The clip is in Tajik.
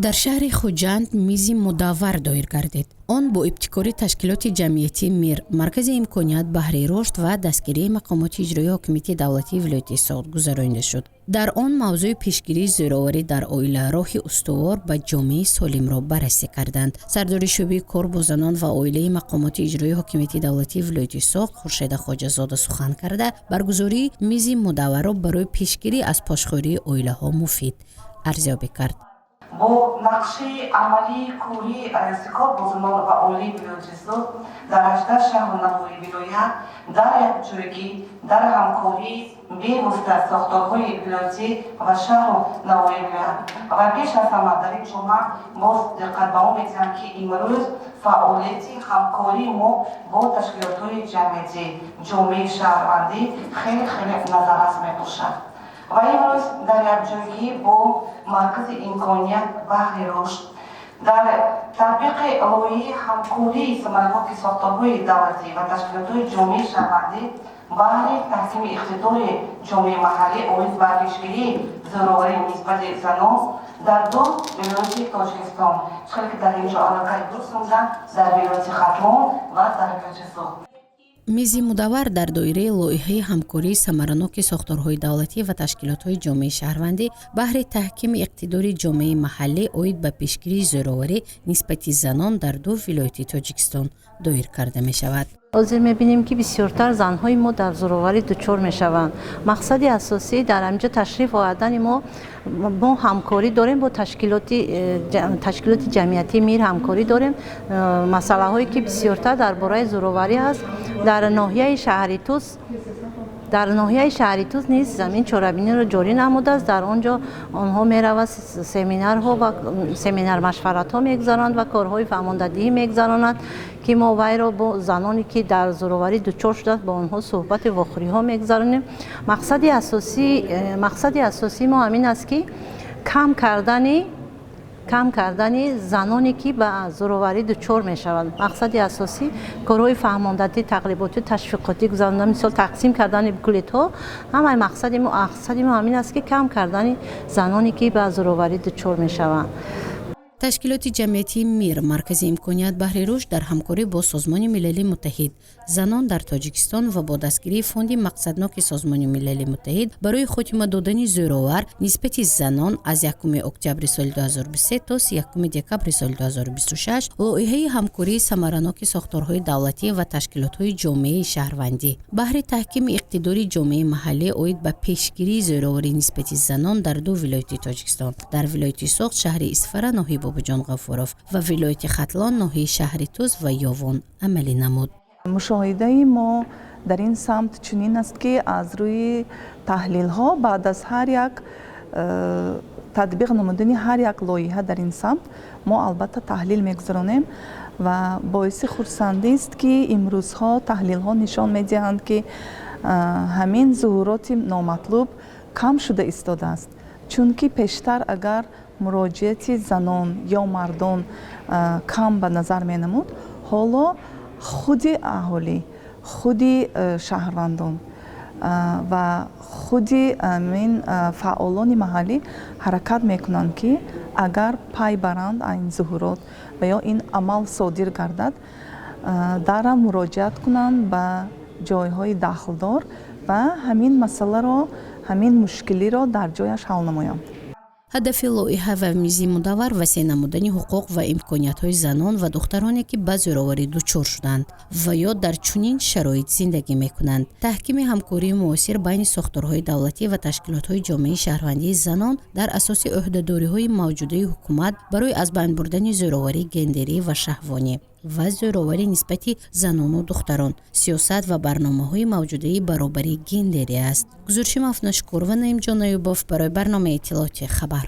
Дар шаҳри Хуҷанд мизи мудаввар доир гардид. Он бо ибтикори ташкилоти ҷамъиятии «Мир», Маркази имконият баҳри рушд ва дастгирии мақомоти иҷроии ҳокимияти давлатии вилояти Суғд гузаронида шуд. Дар он мавзӯи пешгирии зӯроварӣ дар оила, роҳи устувор ба ҷомеаи солимро баррасӣ карданд. Сардори шӯъбаи кор бо занон ва оилаи мақомоти иҷроии ҳокимияти давлатии вилояти Суғд Хуршеда Хоҷазода сухан карда, баргузории мизи мудавварро барои пешгирӣ аз пошхӯрии оилаҳо муфид арзёбӣ кард. Бо нақшаи амалии кории раиси кор бо занон ва оилаи вилояти Суғд дар 18 шаҳру навоҳии вилоят дар якҷоягӣ, дар ҳамкории бевосита сохторҳои вилоятӣ ва шаҳру навоҳии вилоят. Ва пеш аз ҳама дар ин ҷо ман боз диққат ба он медиҳам, ки имрӯз фаъолияти ҳамкории мо бо ташкилотҳои ҷамъиятӣ, ҷомеаи шаҳрвандӣ хеле хеле назаррас мебошад. Ва имрӯз дар якҷоягӣ бо Маркази имконият баҳри рушд, дар татбиқи лоиҳаи ҳамкории самараноки сохторҳои давлатӣ ва ташкилотҳои ҷомеаи шаҳрвандӣ баҳри таҳкими иқтидори ҷомеаи маҳаллӣ оид ба пешгирии зӯроварӣ нисбати занон дар ду вилояти Тоҷикистон, хеле ки дар ин ҷо аллакай дурсонда, дар вилояти Хатлон ва дар вилояти Суғд. Мизи мудаввар дар доираи лоиҳаи ҳамкории самараноки сохторҳои давлатӣ ва ташкилотҳои ҷомеаи шаҳрвандӣ баҳри таҳкими иқтидори ҷомеаи маҳаллӣ оид ба пешгирии зӯроварӣ нисбати занон дар ду вилояти Тоҷикистон доир карда мешавад. Ҳозир мебинем, ки бисёртар занҳои мо дар зӯроварӣ дучор мешаванд. Мақсади асосӣ дар ҳаминҷо ташриф овардани мо, мо ҳамкорӣ дорем бо ташкилоти ҷамъиятии «Мир», ҳамкорӣ дорем. Масъалаҳое ки бисёртар дар бораи зӯроварӣ аст, дар ноҳияи шаҳри Тус низ ҳамин чорабиниро ҷорӣ намудааст. Дар он ҷо онҳо меравад, семинарҳо ва семинар машваратҳо мегузаронанд ва корҳои фаҳмондадиҳӣ мегузаронанд, ки мо вайро бо заноне, ки дар зӯроварӣ дучор шудааст, бо онҳо суҳбати вохӯриҳо мегузаронем. Мақсади асосии мо ҳамин аст, ки кам кардани заноне, ки ба зӯроварӣ дучор мешаванд. Мақсади асосӣ корҳои фаҳмондадӣ, тағлиботӣ, ташвиқотӣ гузарондан, мисол, тақсим кардани буклетҳо. Ҳамаи мақсади мо ҳамин аст, ки кам кардани заноне, ки ба зӯроварӣ дучор мешаванд. Ташкилоти ҷамъиятии «Мир», Маркази имконият баҳри рушд дар ҳамкорӣ бо Созмони Милали Муттаҳид, занон дар Тоҷикистон ва бо дастгирии Фонди мақсадноки Созмони Милали Муттаҳид барои хотима додани зӯровар нисбати занон аз 1 октябри соли 2023 то 1 декабри соли 2026 лоиҳаи ҳамкории самараноки сохторҳои давлатӣ ва ташкилотҳои ҷомеаи шаҳрвандӣ баҳри таҳкими иқтидори ҷомеаи маҳаллӣ оид ба пешгирии зӯроварӣ нисбати занон дар ду вилояти Тоҷикистон, дар вилояти Суғд, шаҳри Исфара, ноҳияи Бобоҷон Ғафуров, ва вилояти Хатлон, ноҳияи шаҳри Тус ва Ёвон амалӣ намуд. Мушоҳидаи мо дар ин самт чунин аст, ки аз рӯи таҳлилҳо баъд аз ҳар як татбиқ намудани ҳар як лоиҳа дар ин самт мо албатта таҳлил мегузаронем ва боиси хурсандист, ки имрӯзҳо таҳлилҳо нишон медиҳанд, ки ҳамин зуҳуроти номатлуб кам шуда истодааст, чунки пештар агар муроҷиати занон ё мардон кам ба назар менамуд, ҳоло худи аҳолӣ, худи шаҳрвандон ва худи ин фаъолони маҳаллӣ ҳаракат мекунанд, ки агар пай баранд ин зуҳурот ва ё ин амал содир гардад, даррав муроҷиат кунанд ба ҷойҳои дахлдор ва ҳамин масъаларо, ҳамин мушкилиро дар ҷояш ҳал намоянд. Ҳадафи лоиҳа ва мизи мудаввар васеъ намудани ҳуқуқ ва имкониятҳои занон ва духтароне, ки ба зӯроварӣ дучор шуданд ва ё дар чунин шароит зиндагӣ мекунанд, таҳкими ҳамкории муосир байни сохторҳои давлатӣ ва ташкилотҳои ҷомеаи шаҳрвандии занон дар асоси ӯҳдадориҳои мавҷудаи ҳукумат барои аз байн бурдани зӯроварии гендерӣ ва шаҳвонӣ ва зӯроварӣ нисбати занону духтарон, сиёсат ва барномаҳои мавҷудаи баробарии гендерӣ аст. Гузориши Мафнашкур ва Наимҷон Аюбов барои барномаи иттилоотии «Хабар».